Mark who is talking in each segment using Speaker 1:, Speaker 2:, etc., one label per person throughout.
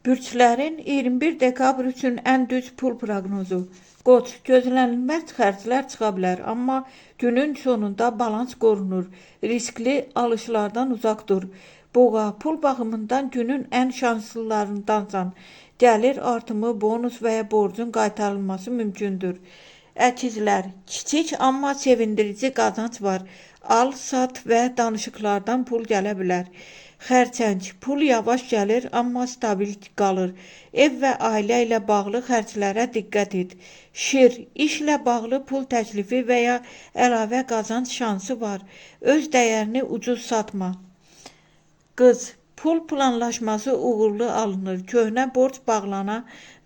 Speaker 1: Bürclərin 21 dekabr üçün ən düz pul proqnozu. Qoç, gözlənilməz xərclər çıxa bilər, amma günün sonunda balans qorunur. Riskli alışlardan uzaq dur. Boğa, pul baxımından günün ən şanslılarındansan. Gəlir artımı, bonus və ya borcun qaytarılması mümkündür. Əkizlər, kiçik amma sevindirici qazanc var. Al, sat və danışıqlardan pul gələ bilər. Xərçəng, pul yavaş gəlir, amma stabil qalır. Ev və ailə ilə bağlı xərclərə diqqət et. Şir, işlə bağlı pul təklifi və ya əlavə qazanc şansı var. Öz dəyərini ucuz satma. Qız, pul planlaşması uğurlu alınır. Köhnə borc bağlana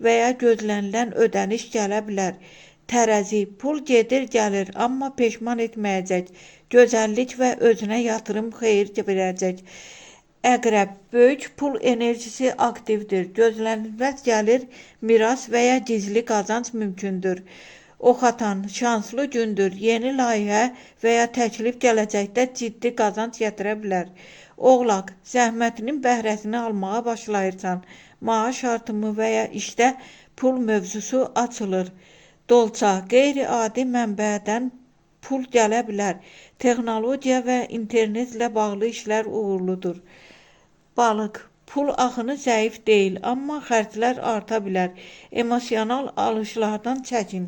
Speaker 1: və ya gözlənilən ödəniş gələ bilər. Tərəzi, pul gedir gəlir, amma peşman etməyəcək. Gözəllik və özünə yatırım xeyir verəcək. Əqrəb, böyük pul enerjisi aktivdir. Gözlənilməz gəlir, miras və ya gizli qazanc mümkündür. Oxatan, şanslı gündür. Yeni layihə və ya təklif gələcəkdə ciddi qazanc gətirə bilər. Oğlaq, zəhmətinin bəhrəsini almağa başlayırsan. Maaş artımı və ya işdə pul mövzusu açılır. Dolça, qeyri-adi mənbədən pul gələ bilər. Texnologiya və internetlə bağlı işlər uğurludur. Balıq, pul axını zəif deyil, amma xərclər arta bilər. Emosional alışlardan çəkin.